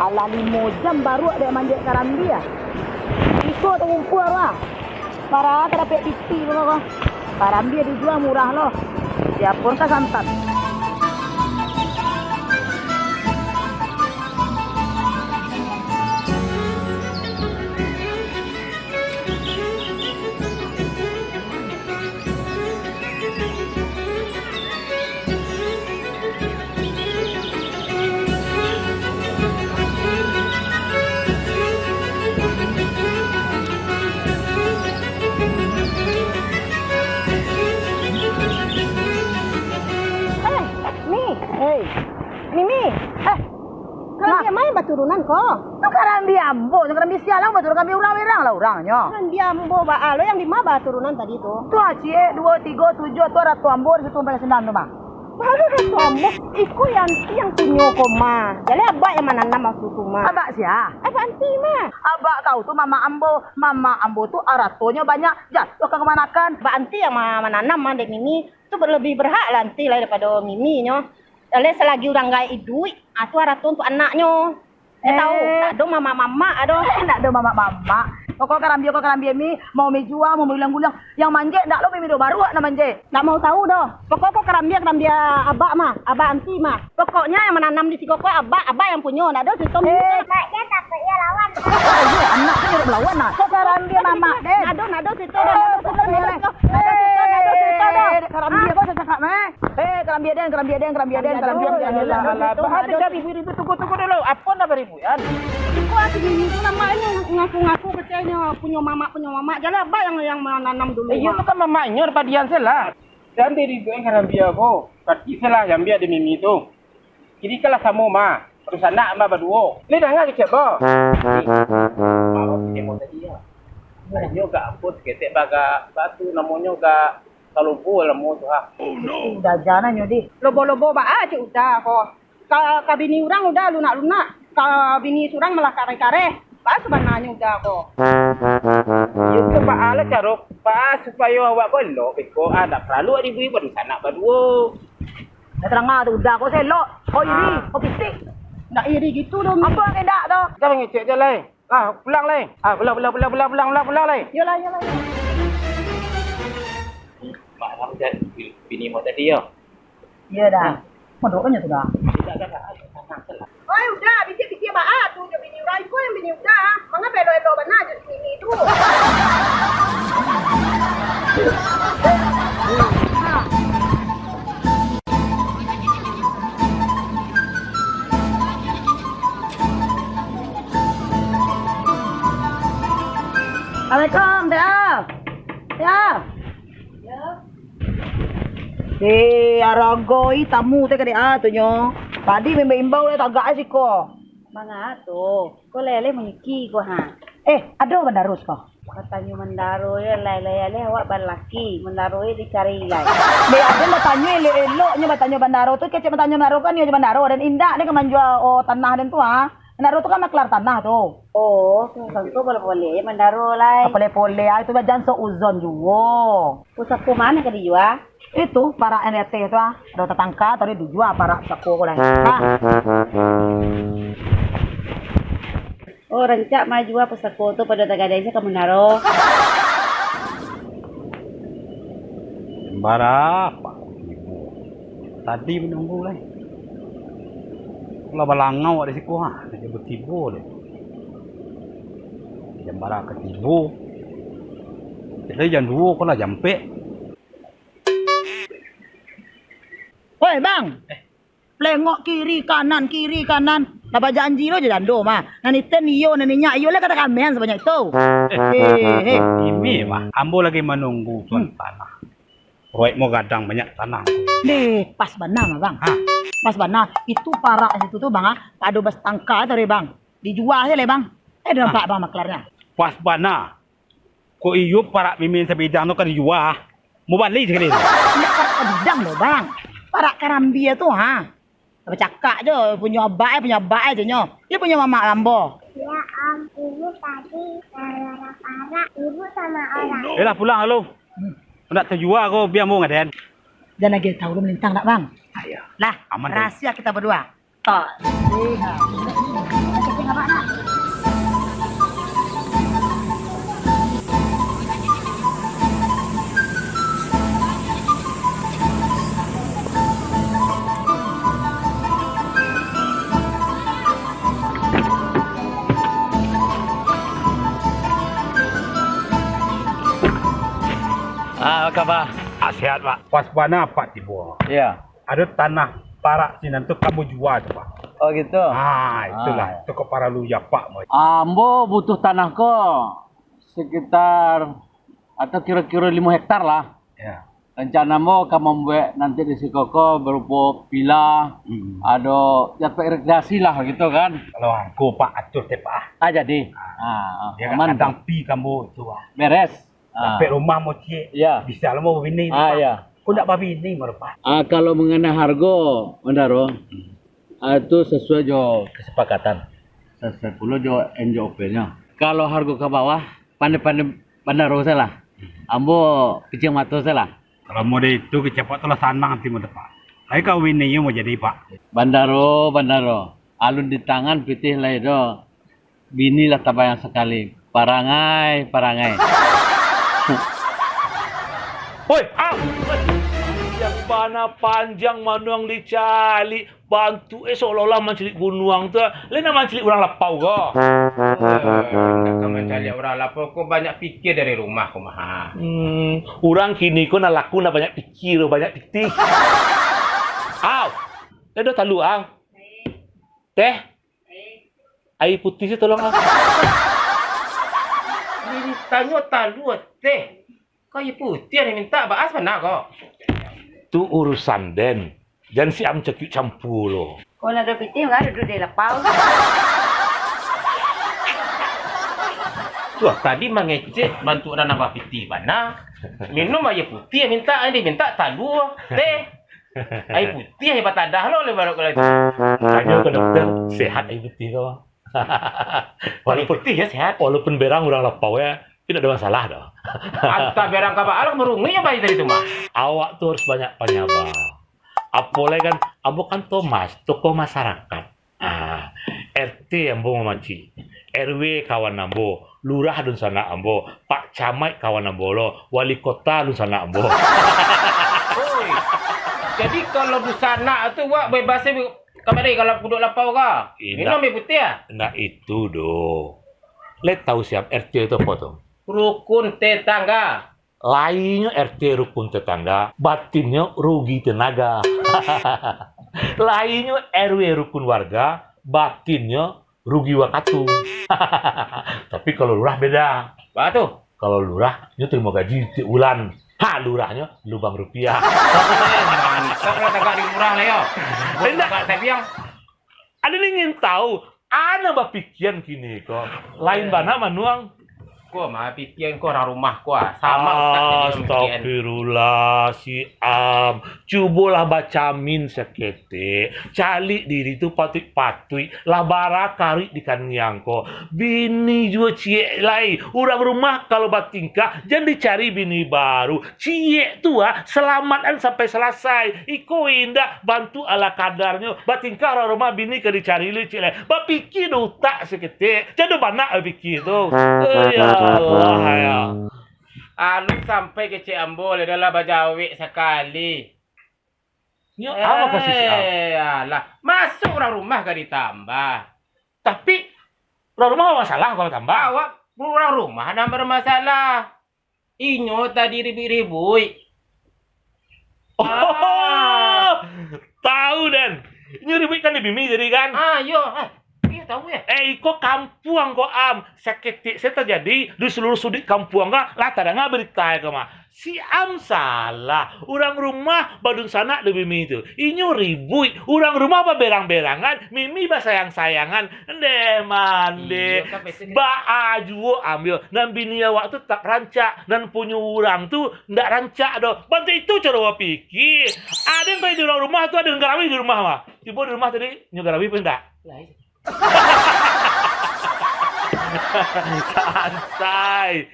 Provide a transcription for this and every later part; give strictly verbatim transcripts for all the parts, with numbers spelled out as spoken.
Lah limo jam baruak dek manjek karambia. Iko tu ngumpua lah. Para ka dapek piti tu ko. Karambia dijua murah lo. Siapun ka santan. Eh, Mi. Hei. Mimi. Eh, karambia ma nan baturunan ko? Tu karambia ambo, tu karambia sia lah baturunan, karambia urang-urang lah urangnyo. Karambia ambo baa lo, nan dima baturunan tadi tu? Tu, ah, ciek, duo, tigo, tujuah, tu arato ambo di situ, sampai sinan tu mah. Baru arato ambo, iko nan anti nan punyo ko mah. Jaleh abak nan mananam wakatu tu mah. Abak sia? Abak anti mah. Abak kau tu mamak ambo, mamak ambo tu aratonyo banyak, jatuah ka kamanakan. Abak anti nan ma-, mananam mah, dek Mimi, tu lebih berhak lah anti lah daripado Mimi nyo. Jaleh salagi urang gaek iduik, ah, tu arato untuak anaknyo. Eh, tahu, ndak ado mamak-mamak ado. Eh, ndak ado mamak-mamak. Pokok karambia ko karambia Mi, mau Mi jua, mau Mi guliang-guliang. Nan manjek ndak lo Mimi doh, baruak nan manjek. Ndak mau tahu doh. Pokok ko karambia, karambia abak mah, abak anti mah. Pokoknyo nan mananam di siko ko abak, abak nan punyo, ndak ado carito Mimi. Eh. Mak, dia takutnya lawan. Anak tu nyuruh melawan nah. Ko karambia mamak den. Ndak ado, ndak ado carito doh, ndak ado carito, ndak ado carito, ndak ado carito doh. Eh, karambia ko sacakak meh. Eh, karambia den, karambia den, karambia den, karambia den. Alah, alah, alah. Bah, ado ribut-ribut, tunggu, tunggu dulu. Apo nan baribut, An? Iko si Mimi tu namonyo ngaku-ngaku keceknyo punyo mamak, punyo mamak. Jaleh abak nan, nan mananam dulu. Eh, iyo mah. Tu kan mamaknyo, padian se lah. Jan diribuik karambia ko. Berarti salah diambiak dek Mimi tu. Kini kan lah samo mah. Badusanak mah baduo. Lai danga kecek, Bo? Ni, maaf, kecek Bo tadi, yo. Inyo gak ampun saketek bagak batu, namonyo gak Salobo lamo tu, ha. Oh, no. Daja nyo, dih. Lobo-lobo baa cek Uda ko. Ka, ka bini urang Uda lunak-lunak, ka bini surang malah kareh-kareh. Baa sabananyo Uda ko? Iyo tu, baa lah caro, baa supayo awak ko elok beko, ah, ndak paralu awak ribui badusanak baduo. Dah tarang tu Uda ko se elok, ko iri, ko pitik. Ndak iri gitu doh, Mi. Apo nan indak tu? Dah mangecek je lai. Ah, pulang lai. Ah, pulang, pulang, pulang lai. Yolah, yolah, yolah. Mak, mak, bini mak tadi yo. Iyo dah. Mondok kan tu dah. Oi, Uda, bisiak-bisiak baa tu jo bini urang ko, nan bini Uda. Manga elok-elok bana jo si Mimi tu. Assalamualaikum, Tia. Tia. Eh, aragai tamu teh kadek ah tu nyo. Tadi maimbau-imbau lai tagak ai siko. Manga tu? Ko leleh mangiki ko ha. Eh, ado bandaro siko? Batanyo bandaro yo lai, lai aleh awak balaki, bandaro yo dicari lai. Dek aden batanyo elok-eloknyo, batanyo bandaro tu, kecek batanyo bandaro kan iyo bandaro, den indak den ka manjua, oh, tanah den tu ha. Bandaro tu kan makelar tanah tu. Oh, sangko boleh-boleh bandaro lai. Boleh-boleh ai tu, jan suuzon juo. Pusako ma nan ka dijua? Itu, parak nan di ateh tu ah. Ado tatangka tadi dijua parak pusako ko lai. Ha. Oh, rancak ma jua pusako tu pado tagadai se ka Munaro. Jam bara apak tibo? Tadi manunggu lai. Lah balangau awak di siko ha, nak batibo deh. Jam bara ka tibo? Jadi jam duo ko lah jam ampek. Oi, Bang. Eh. Lengok kiri kanan, kiri kanan. Lah bajanji lo jo jando mah. Nan iten iyo, nan inyak iyo, lah kata kamean sabanyak itu. Eh, eh, eh. Imi mah, ambo lagi manunggu tuan tanah. Proyek mo gadang banyak tanah. Deh, pas bana mah, Bang. Ha? Pas bana. Itu parak situ tu, Bang, ah. Pado batangka tadi, Bang. Dijua se lai, Bang. Eh, dah nampak, Bang, maklarnya. Pas bana. Kok iyo parak mimin sabidang tu ka dijua, ah. Mau bali sakali tu. Indak parak sabidang doh, Bang. Parak karambia tu, ha. Bacakak je, punyo abak ai, punyo abak ai je nyo. Iyo punyo mamak ambo. Ya, Om, ibu tadi marah-marah. Ibu sama orang. Eh lah, pulang lalu. Hmm. Nak tajua ko, bia ambo ngaden. Jan lagi tahu lu malintang nak, Bang? Ayo. Lah, aman, Bang. Rahasia kita berdua. Tok. Iya. Kaba? Ah, sehat, Pak. Pas bana Apak tibo. Iya. Ado tanah parak sinan tu ka ambo jua tu, Pak. Oh, gitu? Ah, itulah. Ah. Itu kok paralu jo Apak, Pak. Ambo butuh tanah ko sekitar atau kiro-kiro limo hektar lah. Ya. Rencana ambo ka mambuek nanti di siko ko barupo villa, hmm, ado ya, tempat rekreasi lah gitu kan. Kalau angko, Pak, atur, Pak. Ah, jadi. Ah, ah, ya, aman, kadang Pak. Pi ka ambo tu, Pak. Beres. Ah. Sampai rumah mo ciek. Ya. Bisa lah mo babini, ah, Pak. Ya. Kok ndak babini mo, Pak? Ah, kalau mengenai hargo, Bandaro, hmm, ah, itu sesuai jo kesepakatan. Sesuai pulo jo N J O P-nyo. Kalau hargo ka bawah, pandai-pandai Bandaro salah. Ambo piciang mato salah. Kalau model itu, kecek Apak tu lah sanang ati mo, Pak. Ai kawin iyo mo jadi, Pak. Bandaro, Bandaro. Alun di tangan pitih lai do. Bini lah tabayang sakali. Parangai, parangai. Oi, ah! Yang bana panjang manuang dicaliak, bantuak e seolah-olah mancaliak gunuang tu. Lai nak mancaliak urang lapau ko. Eh, nak ka mancaliak urang lapau ko, banyak pikia dari rumah ko mah. Hmm, urang kini ko nak laku nak banyak pikia, banyak pitih. Au! Lai ado talua, au? Teh? Aia putiah se tolong, ah. Ditanyo talua, teh. Kok aia putiah dimintak, baas bana ko. Tu urusan den. Jan si am cakiuk campua lo. Kok nak ado pitih, mangga duduak di lapau. Tuah, tadi mangecek bantuak nan nambah pitih bana. Minum aia putiah mintak, dimintak talua, teh. Aia putiah, aia batadah lo, lai baru kalau itu. Tanyo ka dokter, sehat aia putiah ko. Aia putiah yo sehat. Walaupun berang urang lapau yo, tapi ndak ado masalah doh. Antah berang ka baa lah, marunguik nyo bae tadi tu mah. Awak tu harus banyak panyaba. Apo lai kan, ambo kan Thomas, tokoh masyarakat. Ah, R T ambo mamacik, R W kawan ambo, lurah dunsanak ambo, pak camat kawan ambo lo, wali kota dunsanak ambo. Oi, jadi kalau dunsanak tu wak bebas se, ka mari kalau duduak lapau ka? Indak. Minum aia putiah? Indak itu doh. Lai tau si am R T itu apo tu? Rukun tetangga. Lainyo R T rukun tetangga, batinnyo rugi tenaga. Lainyo R W rukun warga, batinnyo rugi wakatu. Tapi kalau lurah beda. Baa tu? Kalau lurah, nyo tarimo gaji tiok bulan. Ha, lurahnyo lubang rupiah. Eh, mantap lah tagak di lurah lah yo. Indak. Tagak tabiang. Ado nan ingin tau, a nan bapikian kini ko. Lain bana manuang. Ko mah pikian ko urang rumah ko, ah. Sama utak jadi urang pikian. Astagfirullah, si am. Cubolah bacamin saketek. Caliak diri tu patuik-patuik. Lah bara karuik di kanduang ko. Bini juo ciek lai. Urang rumah kalau batingkah, jan dicari bini baru. Ciek tu, ah, salamatkan sampai salasai. Iko indak, bantuak ala kadarnyo. Batingkah urang rumah, bini ka dicari lo ciek lai. Bapikia do utak saketek. Jan do banyak bapikia tu. Eh, ya Allah, ya. Alun sampai kecek ambo lai, dah lah bajawek sakali. Nyo, apo kasih si am? Eh, alah. Masuak urang rumah ka ditambah. Tapi, urang rumah bamasalah kalau tambah. Awak urang rumah nan bamasalah. Inyo tadi ribuik-ribuik. Oh, ah. Tau den. Inyo ribuik kan di Bimi tadi kan? Ah, iyo. Ah, iyo tau yo. Eh, iko kampuang ko, am. Saketek se tajadi di saluruah suduik kampuang ko, lah tadanga barito ko mah. Si am salah. Urang rumah badunsanak di Bimi tu. Inyo ribuik. Urang rumah baberang-berangan, Mimi basayang-sayangan. Ndeh mandeh. Iyo, kan betul. Baa juo am yo. Nan bini awak tu tatap rancak, nan punyo urang tu ndak rancak doh. Bantuak itu caro bapikia. Ado nan pai di urang rumah tu, ado nan garawih di rumah mah. Tibo di rumah tadi, nyo garawih pun ndak? Lai. Santai.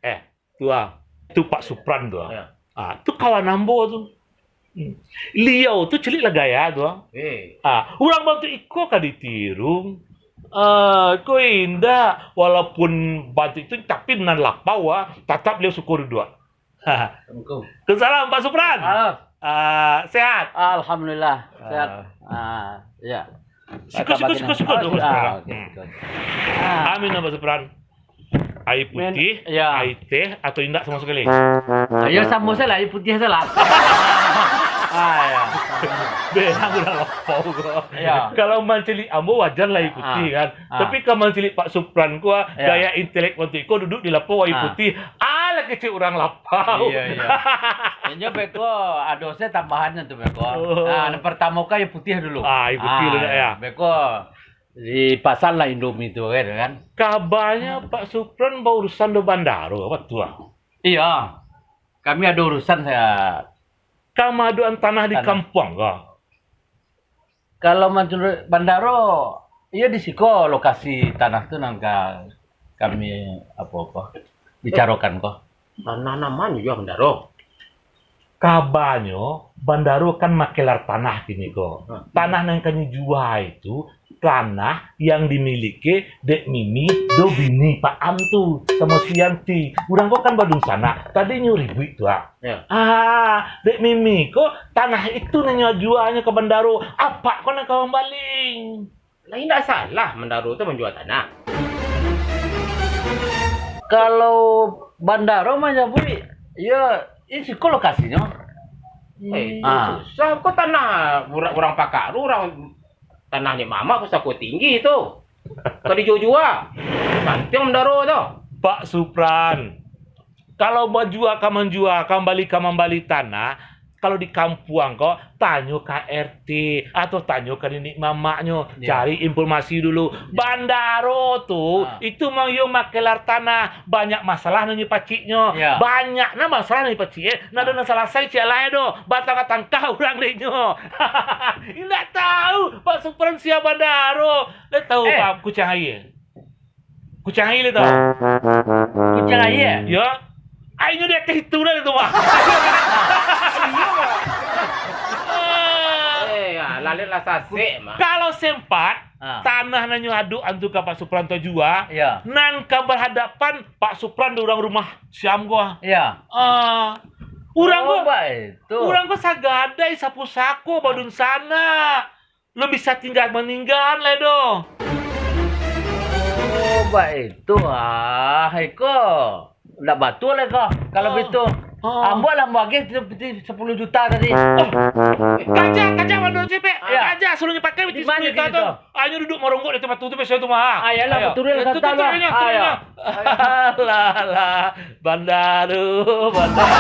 Eh, tu ah. Tu Pak Supran tu ah. Ya. Ah, tu kawan ambo tu. Hmm. Liau tu caliak lah gaya tu ah. Eh. Ah, urang bantuak iko ka ditiru. Ah, ko indak, walaupun bantuak itu tapi nan lapau ah, tatap liau suko duduak. Assalamualaikum. Waalaikumsalam, Pak Supran. Halo. Ah, sehat? Alhamdulillah, sehat. Ah. Ah, iya. Siko, siko, siko, siko, ah, dulu, ah, sebentar. Oke, hmm. Oke, oke. Ah. Amin, Pak Supran. Aia putiah, aia teh, atau indak samo sakali? Aia samo sajo lah, aia putiah sajo lah. Ah, ya. Beko urang lapau ko. Ya. Kalau mancaliak ambo wajar lah aia putiah kan. Ah. Tapi kalau mancaliak Pak Supran ko, ah, gaya intelek waktu iko duduak di lapau aia putiah. Ah, lah kecek urang lapau. Iya, iya. Inyo beko ado se tambahan tu beko. Oh. Ah, nan partamo kan aia putiah dulu. Ah, aia putiah dulu, ya. Beko dipasan lah Indomie tu kan, kan. Kabanyo Pak Supran baurusan do bandaro, batua? Iya. Kami ado urusan, saya. Ka maadoan tanah di kampuang ko? Kalau manuruik bandaro, iyo di siko lokasi tanah tu nan ka kami, apo ko, bicarokan ko. Tanah nan ma nyo bandaro? Kabanyo, bandaro kan makelar tanah kini ko. Ha. Tanah nan ka nyo jua itu, tanah yang dimiliki dek Mimi do bini Pak Am tu, samo si Yanti. Urang ko kan badunsanak, tadi nyo ribuik tu, ah. Ya. Ah, dek Mimi ko, tanah itu nan nyo juanyo ka bandaro, apak ko nan ka mambaling. Lah, indak salah bandaro tu manjua tanah. Kalau bandaro manyabuik, yo, di siko lokasinyo. Eh, itu susah. Ko tanah urang, urang pakaru, urang tanah ni mamak pusako tinggi tu. Ka dijua-jua. Santiang bandaro tu. Pak Supran, kalau manjua ka manjua, ka mambali ka mambali tanah, kalau di kampuang ko, tanyo ka R T, atau tanyo ka niniak mamaknyo, cari informasi dulu. Bandaro tu, itu mah iyo makelar tanah, banyak masalah nan nyo paciknyo. Banyak nan masalah nan nyo pacik, eh. Nan ado nan salasai ciek lai do, batangkah-tangkah urang dek nyo. Indak tahu, Pak Supran sia bandaro. Lai tahu, Pak, kuciang aia? Kuciang aia lai tahu? Kuciang aia? Yo. Ainyo di ateh itu dah tu, Pak. Eh, alah, lah sasek, mah. Kalau sempat, tanah nan nyo adokan tu ka Pak Supran tajua, nan ka bahadapan Pak Supran di urang rumah Siam ko. Iya. Ah, urang ko, baitu. Urang ko sagadai sapusako badunsanak. Lo bisa tingga maninggaan lai doh. Oh, baitu, ah, iko. Ndak batua lai ko, kalau baitu. Ambo lah mambagi piti sapuluah juta tadi. Oh, kaja, kaja, mandor cepek. Kaja, suruah nyo pakai piti sapuluah juta tu. Ayo duduak maronggok di tempat tu, tu biaso tu mah. Ayolah, turuan lah. Alah, alah. Bandaro, bandaro.